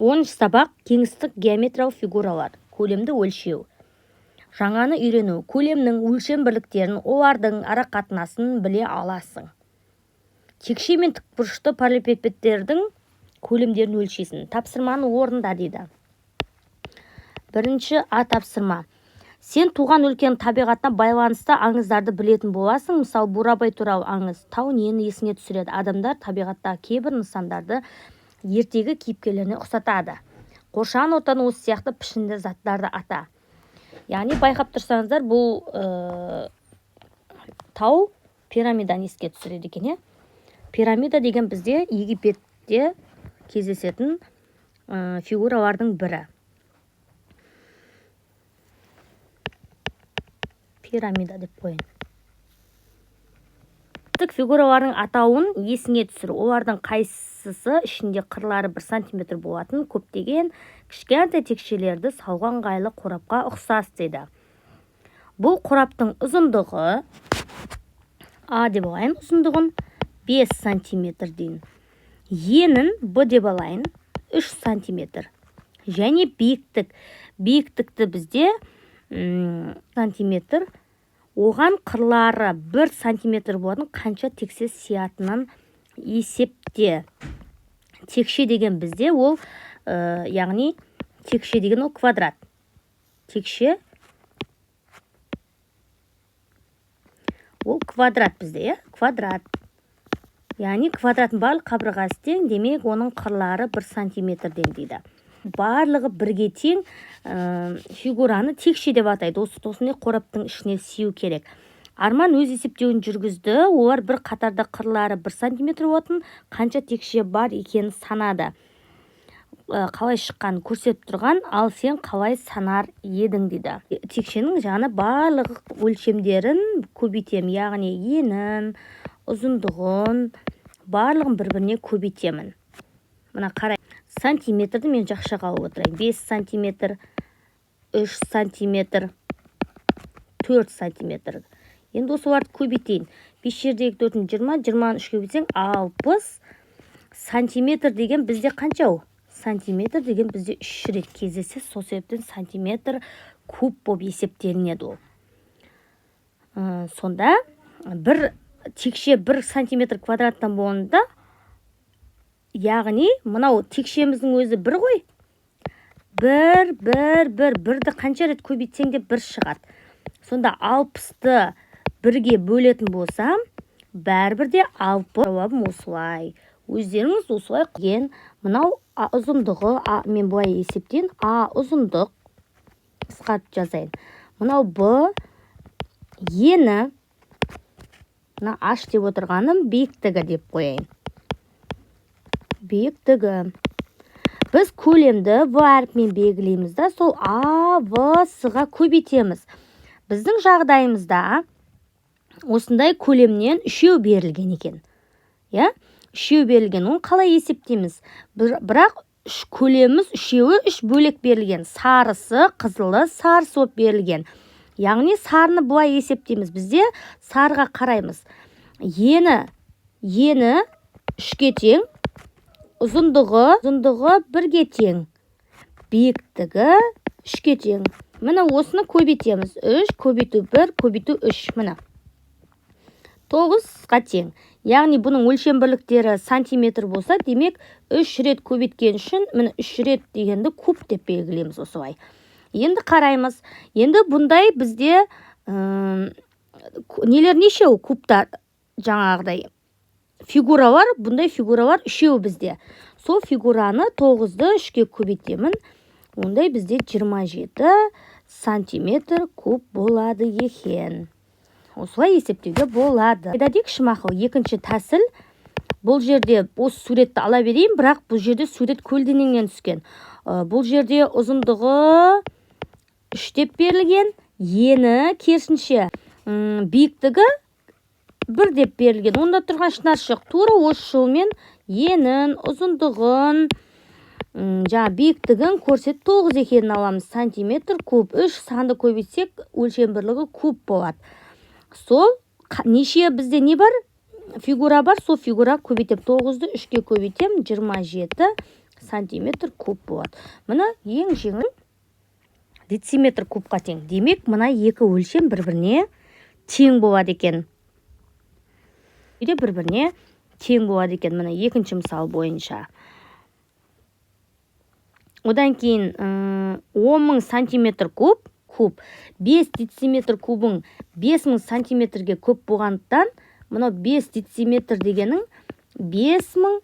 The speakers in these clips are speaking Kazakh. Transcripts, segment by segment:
10 сабақ. Кеңістік геометриялық фигуралар. Көлемді өлшеу. Жаңаны үйрену. Көлемнің өлшем бірліктерін, олардың арақатынасын біле аласың. Текше мен тікбұрышты параллелепипедтердің көлемдерін өлшейсің. Тапсырманы орында дейді. Бірінші А тапсырма. Сен туған өлкенің табиғатына байланысты аңыздарды білетін боласың. Мысалы, Бурабай туралы аңыз. Тау нені есіңе түсіреді? Адамдар табиғаттағы кейбір нысандарды ертегі кейіпкерлеріне ұқсатады. Қоршаған ортаның осы сияқты пішінді заттарды ата. Яғни байқап тұрсаңыздар, бұл тау пирамиданы еске түсіреді екен, иә? Пирамида деген бізде Египетте кездесетін фигуралардың бірі. Пирамида деп қояйын. Фигуралардың атауын есіңе түсір. Олардың қайсысы ішінде қырлары 1 сантиметр болатын көптеген кішкентай текшелерді салған ыңғайлы қорапқа ұқсас дейді. Бұл қораптың ұзындығы А деп алайын, ұзындығын 5 сантиметр дейін. Енін Б деп алайын, 3 сантиметр. Және биіктік. Биіктікті бізде сантиметр. Оған қырлары 1 сантиметр болатын қанша текше сиятынын есепте. Текше деген бізде ол, яғни текше деген ол квадрат. Текше ол квадрат бізде, иә? Квадрат. Яғни квадраттың барлық қабырғасы тең, демек оның қырлары 1 сантиметрден дейді. Барлығы бірге тең фигураны текше деп атайды. Осындай қораптың ішіне сию керек. Арман өз есептеуін жүргізді. Олар бір қатарда қырлары 1 сантиметр болатын қанша текше бар екенін санады. Қалай шыққанын көрсетіп тұрған, ал сен қалай санар едің дейді. Текшенің жаны барлық өлшемдерін көбейтемін, яғни енін, ұзындығын, барлығын бір-біріне көбейтемін. Мына қарай, сантиметрді мен жақшаға алып отырайын. 5 сантиметр, 3 сантиметр, 4 сантиметр. Енді осыларды көбейтейін. 5 жердегі төртін 20, жиырманы үшке көбейтсең 60 сантиметр деген бізде қанша ол? Сантиметр деген бізде 3 рет кездессе, сол себептен сантиметр куб болып есептелінеді ол. Сонда бір текше 1 сантиметр квадраттан болғанда, яғни мынау текшеміздің өзі бір ғой. 1, 1, 1, бірді қанша рет көбейтсең де 1 шығады. Сонда 60-ты бірге бөлетін болсам, бәрібір де 60. Жауабым осылай. Өздеріңіз осылай қойген. Мынау А ұзындығы, А, мен былай есептейін, А ұзындық, қысқартып жазайын. Мынау Б ені, мына H деп отырғаным биіктігі деп қояйын. Биіктігі. Біз көлемді В әрпімен белгілейміз да, сол А, В, С-ға көбейтеміз. Біздің жағдайымызда осындай көлемнен үшеу берілген екен. Иә? Үшеу берілген. Оны қалай есептейміз? Бірақ көлеміміз үшеуі үш бөлек берілген. Сарысы, қызылы, сарысы болып берілген. Яғни сарыны былай есептейміз. Бізде сарыға қараймыз. Ені 3-ке тең, ұзындығы 1-ге тең, биіктігі 3-ке тең. Міне осыны көбейтеміз. 3 көбейту 1 көбейту 3. Міне 9-ға тең. Яғни бұның өлшем бірліктері сантиметр болса, демек 3 рет көбейткен үшін міне 3 рет дегенді куб деп белгілейміз осылай. Енді қараймыз. Енді бұндай бізде нелер нешеу кубтар, жаңағыдай фигуралар, бұндай фигуралар үшеу бізде. Сол фигураны 9-ды 3-ке көбейтемін. Ондай бізде 27 сантиметр куб болады екен. Осылай есептеуге болады. Айда дейікші, мақұл. Екінші тәсіл. Бұл жерде осы суретті ала берейін, бірақ бұл жерде сурет көлденеңнен түскен. Бұл жерде ұзындығы 3 деп берілген, ені керісінше, биіктігі 1 деп берілген. Онда тұрған шынаршық тура осы жолмен енін, ұзындығын, жаңа биіктігін көрсетіп 9 екенін аламыз. Сантиметр куб. 3 санды көбейтсек, өлшем бірлігі куб болады. Сол неше бізде не бар? Фигура бар, сол фигура көбейтем. 9-ды 3-ке көбейтем, 27 Сантиметр куб болады. Мына ең жеңіл дециметр кубқа тең. Демек, мына екі өлшем бір-біріне тең болады екен. Бір-біріне тең болады екен. Мына екінші мысал бойынша. Одан кейін 10 000 сантиметр куб, 5 дециметр кубың 5000 сантиметрге көп болғандықтан, мынау 5 дециметр дегенің 5000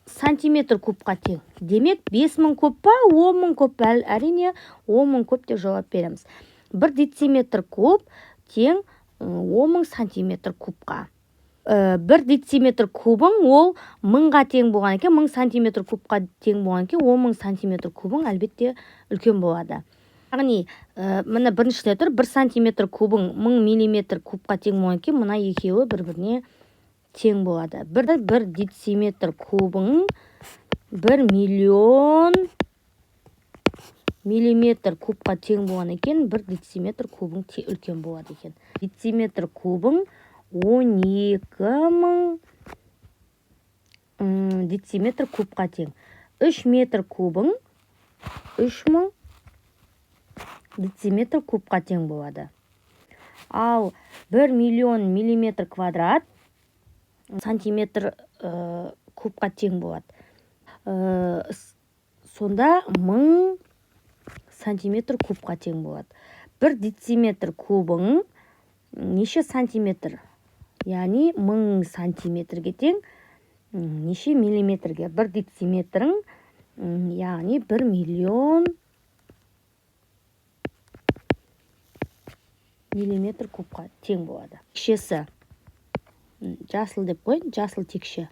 сантиметр кубқа тең. Демек, 5000 көп па, 10 000 көп па? Әрине, 10 000 көп деп жауап береміз. 1 дециметр куб тең 10 000 сантиметр кубқа. 1 дециметр кубың ол 1000-ға тең болған екен, 1000 сантиметр кубқа тең болған екен, 10 000 сантиметр кубың әлбетте үлкен болады. Яғни, мына біріншіде тұр, 1 сантиметр кубың 1000 миллиметр кубқа тең болған екен, мына екеуі бір-біріне тең болады. 1 дециметр кубың 1 миллион миллиметр кубқа тең болған екен, 1 дециметр кубың үлкен болады екен. Дециметр кубың 12 000 дециметр кубқа тең. 3 метр кубың 3000 дециметр кубқа тең болады. Ал 1 миллион миллиметр квадрат сантиметр кубқа тең болады. Сонда 1000 сантиметр кубқа тең болады. 1 дециметр кубың неше сантиметр? Яғни 1000 сантиметрге тең, неше миллиметрге? 1 дециметрің, яғни 1 миллион миллиметр кубқа тең болады. Текшесі. Жасыл деп қояйын, жасыл текше.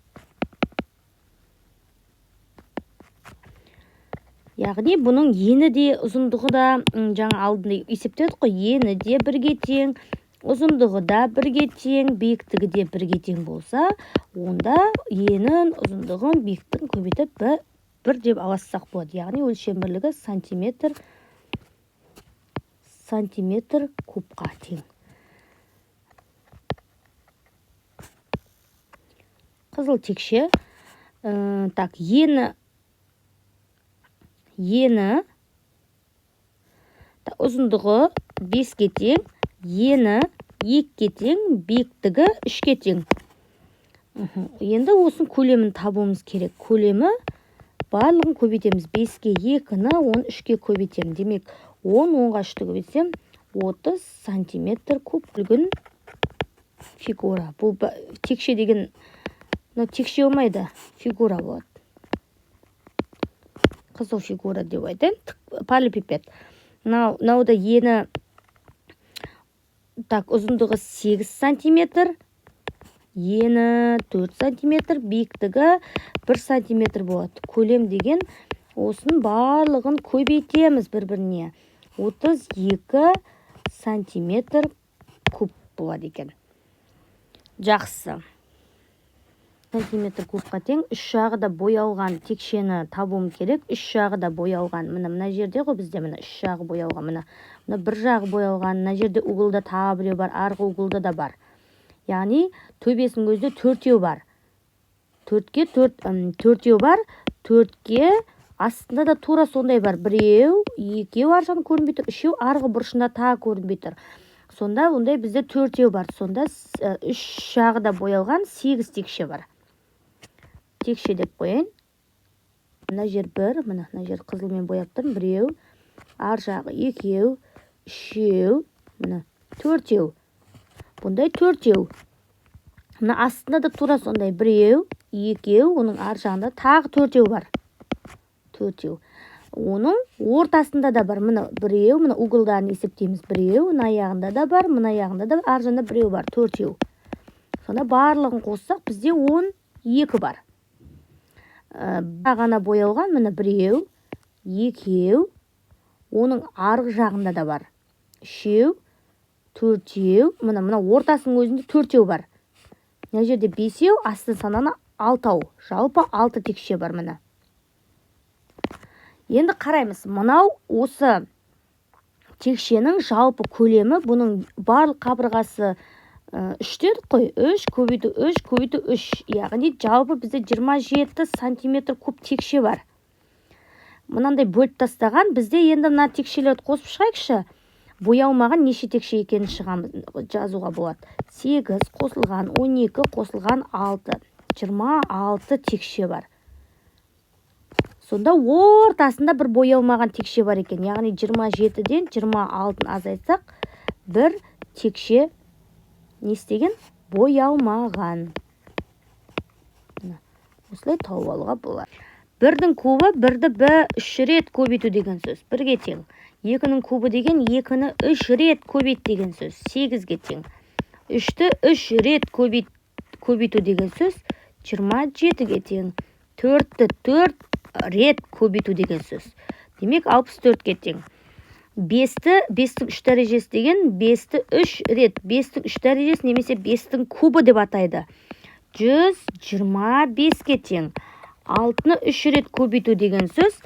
Яғни бұның ені де ұзындығы да, жаңа алдында есептедік қой, ені де бірге тең, ұзындығы да бірге тең, биіктігі де бірге тең болса, онда енін, ұзындығын, биіктігін көбейтіп бір деп алассақ болады. Яғни өлшем бірлігі сантиметр, сантиметр кубқа тең. Қызыл текше. Ені, ұзындығы 5-ке тең, ені 2-ке тең, биіктігі 3-ке тең. Енді осының көлемін табуымыз керек. Көлемі барлығын көбейтеміз. 5-ке 2-ні, он 3-ке көбейтемін. Демек, 10, онға 3-ті көбейтсем, 30 сантиметр куб үлгін фигура. Бұл текше деген, мынау текше болмайды, фигура болады. Қызыл фигура деп айтайын. Параллелепипед. Мынау да ені, ұзындығы 8 сантиметр, ені 4 сантиметр, биіктігі 1 сантиметр болады. Көлем деген осының барлығын көбейтеміз бір-біріне. 32 сантиметр куб болады екен. Жақсы. Сантиметр кубқа тең. Үш жағы да боялған текшені табуым керек. Үш жағы да боялған. Міне, мына жерде ғой бізде, міне үш жағы боялған. Міне, мына бір жағы боялған. Мына жерде углда тағы біреу бар, арғы углда да бар. Яғни төбесінің өзінде төртеу бар. Төртке төрт, төртеу бар. Төртке астында да тура сондай бар. Біреу, екеу ар жағын көрінбей тұр, үшеу арғы бұрышында тағы көрінбей тұр. Сонда ондай бізде төртеу бар. Сонда үш жағы да боялған 8 текше бар. Текше деп қояйын. Мына жер бір, мына жер қызылмен бояп тұрмын. Біреу, ар жағы екеу, үшеу, мына төртеу. Бұндай төртеу. Мына астында да тура сондай біреу, екеу, оның ар жағында тағы төртеу бар. Төртеу. Оның ортасында да бар. Мына біреу, мына углдарын есептейміз. Біреу, мына аяғында да бар, мына аяғында да бар, ар жағында біреу бар, төртеу. Сонда барлығын қоссақ бізде 12 бар. Ғана боялған мына біреу, екеу, оның арғы жағында да бар. Үшеу, төртеу, мына ортасының өзінде төртеу бар. Мына жерде бесеу, асты сананы алтау. Жалпы 6 текше бар міне. Енді қараймыз, мынау осы текшенің жалпы көлемі, бұның барлық қабырғасы, үш дедік қой, үш көбейту үш көбейту үш, яғни жалпы бізде 27 сантиметр куб текше бар. Мынандай бөліп тастаған. Бізде енді мына текшелерді қосып шығайықшы. Боялмаған неше текше екенін шығамыз, жазуға болады. 8 қосылған 12 қосылған 6. 26 текше бар. Сонда ортасында бір боялмаған текше бар екен. Яғни 27-ден 26-ны азайтсақ, бір текше не істеген? Боялмаған. Осылай тауып алуға болады. Бірдің кубы бірді үш рет көбейту деген сөз. 1-ге тең. 2-нің кубы деген 2-ні 3 рет көбейт деген сөз. 8-ге тең. 3-ті 3 рет көбейту деген сөз 27-ге тең. 4-ті 4 рет көбейту деген сөз. Демек 64-ге тең. 5-ті 5-тің 3 дәрежесі деген 5-ті 3 рет 5-тің 3 дәрежесі немесе 5-тің кубы деп атайды. 125-ге тең. 6-ны 3 рет көбейту деген сөз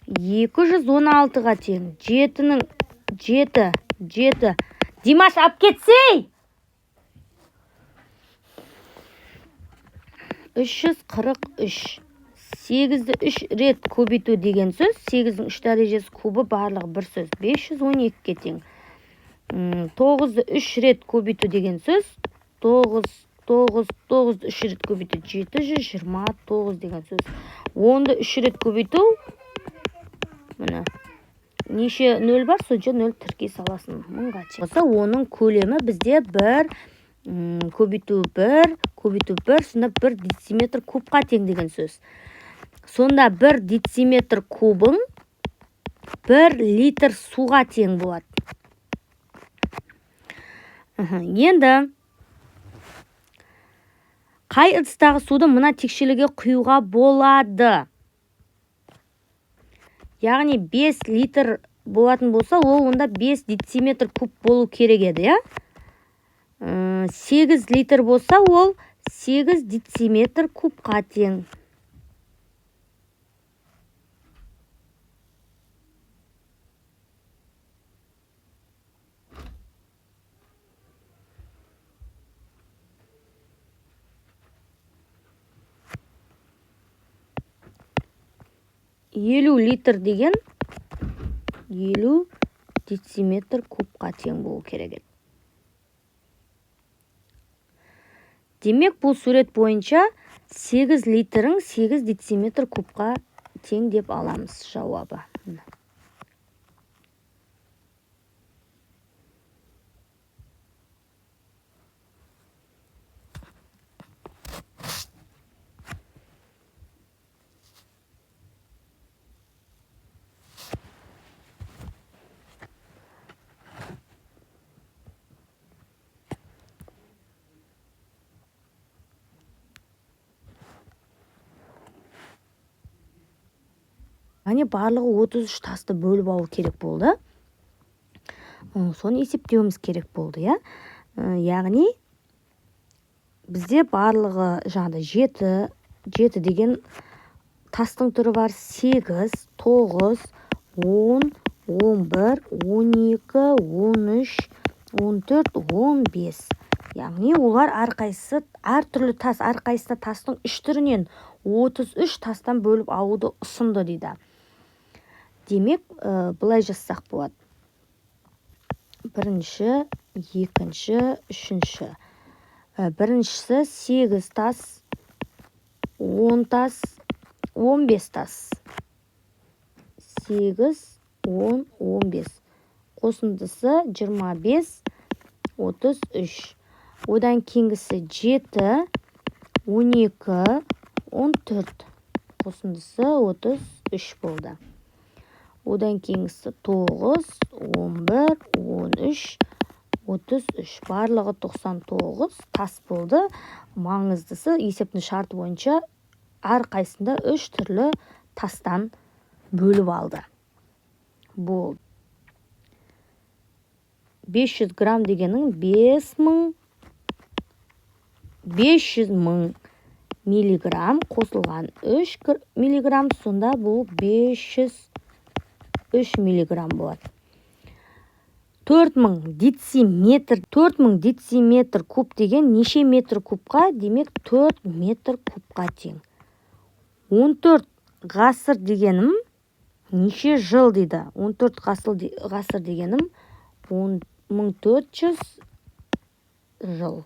216-ға тең. 7-нің 7, 7. Димаш, алып кетсей! 343. 8-ді 3 рет көбейту деген сөз, 8-дің 3 дәрежесі кубы барлығы бір сөз. 512-ге тең. 9-ды 3 рет көбейту деген сөз, 9, 9, 9-ды 3 рет көбейту 729 деген сөз. 10-ды 3 рет көбейту, міне, неше нөл бар, сонша нөл тіркей саласың. 1000-ға тең. Болса, оның көлемі бізде 1 көбейту 1, көбейту 1, сонда 1 дециметр кубқа тең деген сөз. Сонда 1 дециметр кубың 1 литр суға тең болады. Енді қай ыдыстағы суды мына текшелерге құюға болады? Яғни 5 литр болатын болса, ол онда 5 дециметр куб болу керек еді, иә? 8 литр болса, ол 8 дециметр кубқа тең. 50 литр деген 50 дециметр кубқа тең болу керек еді. Демек, бұл сурет бойынша 8 литрің 8 дециметр кубқа тең деп аламыз жауабы. Яғни барлығы 33 тасты бөліп алу керек болды. Соны есептеуіміз керек болды, иә? Яғни бізде барлығы жаңағыдай 7 деген тастың түрі бар. 8, 9, 10, 11, 12, 13, 14, 15. Яғни олар әрқайсысы әртүрлі тас, әрқайсысына тастың 3 түрінен 33 тастан бөліп алуды ұсынды дейді. Демек, былай жазсақ болады. Бірінші, екінші, үшінші. Біріншісі 8 тас, 10 тас, 15 тас. 8, 10, 15. Қосындысы 25, 33. Одан кейінгісі 7, 12, 14. Қосындысы 33 болды. Одан кейінгісі 9, 11, 13, 33. Барлығы 99 тас болды. Маңыздысы есептің шарты бойынша әрқайсысында 3 түрлі тастан бөліп алды. Болды. 500 грамм дегенің 500 мың миллиграмм қосылған 3 миллиграмм, сонда бұл 503 миллиграмм болады. 4000 дециметр, 4000 дециметр куб деген неше метр кубқа? Демек 4 метр кубқа тең. 14 ғасыр дегенім Неше жыл дейді? 14 ғасыр дегенім 1400 жыл.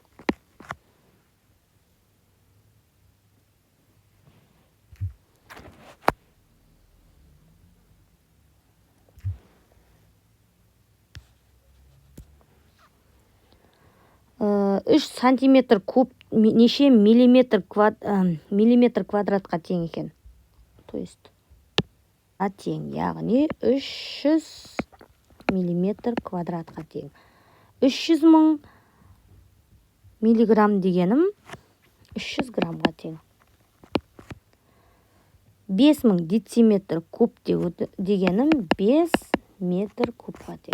3 сантиметр куб неше миллиметр квадратқа тең екен? То есть тең, яғни 300 миллиметр квадратқа тең. 300 мың миллиграмм дегенім 300 граммға тең. 5000 дециметр куб дегенім 5 метр кубқа тең.